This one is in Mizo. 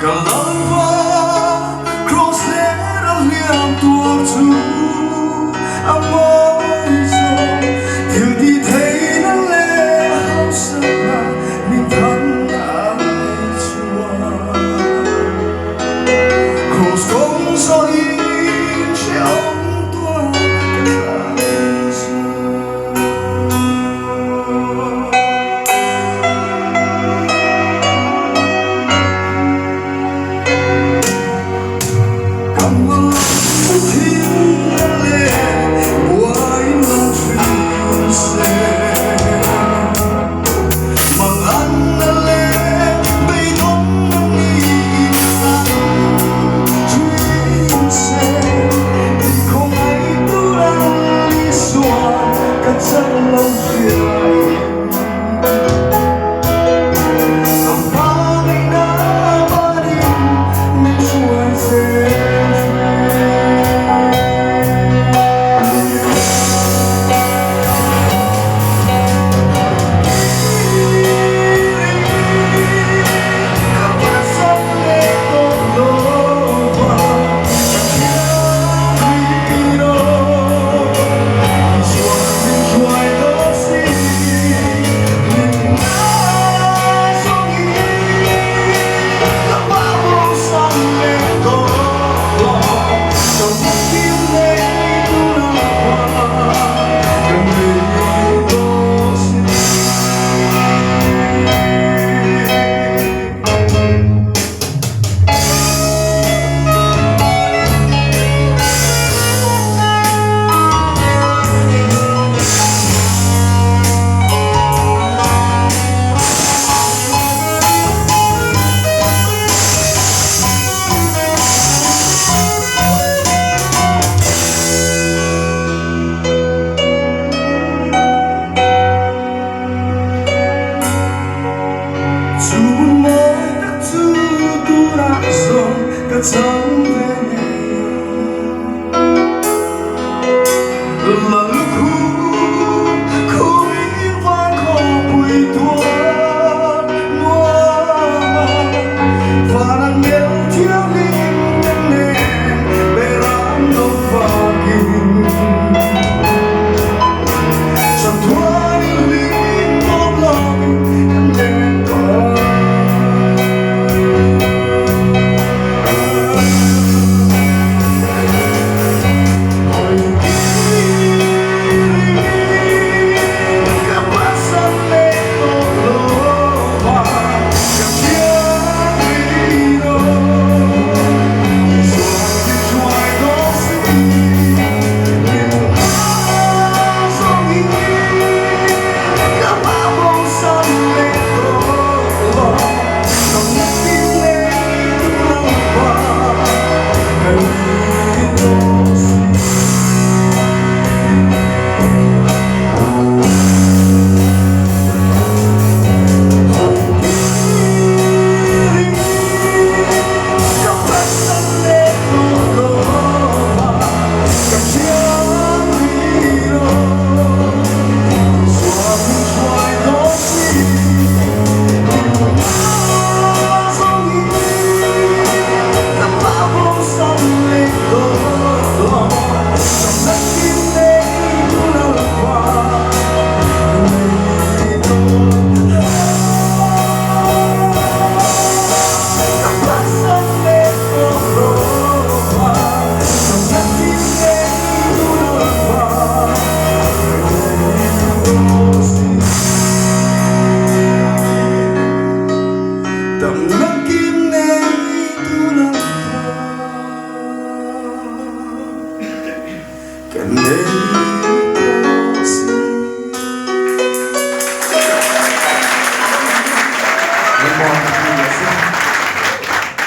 Ka Lalpa Kraws ler a hliam tuar chu a mawi zawk. Thil tih theihna leh hausakna min than ai chuan. Kraws kawng zawhin hrehawm tuar ka thlang zawk. Ka chan lo hriain Ka hmangaihna banin min hruai zel Ka kalsan leh tawh lo va ka thianghlim Chu mawi tak chu tunah zawng ka chang.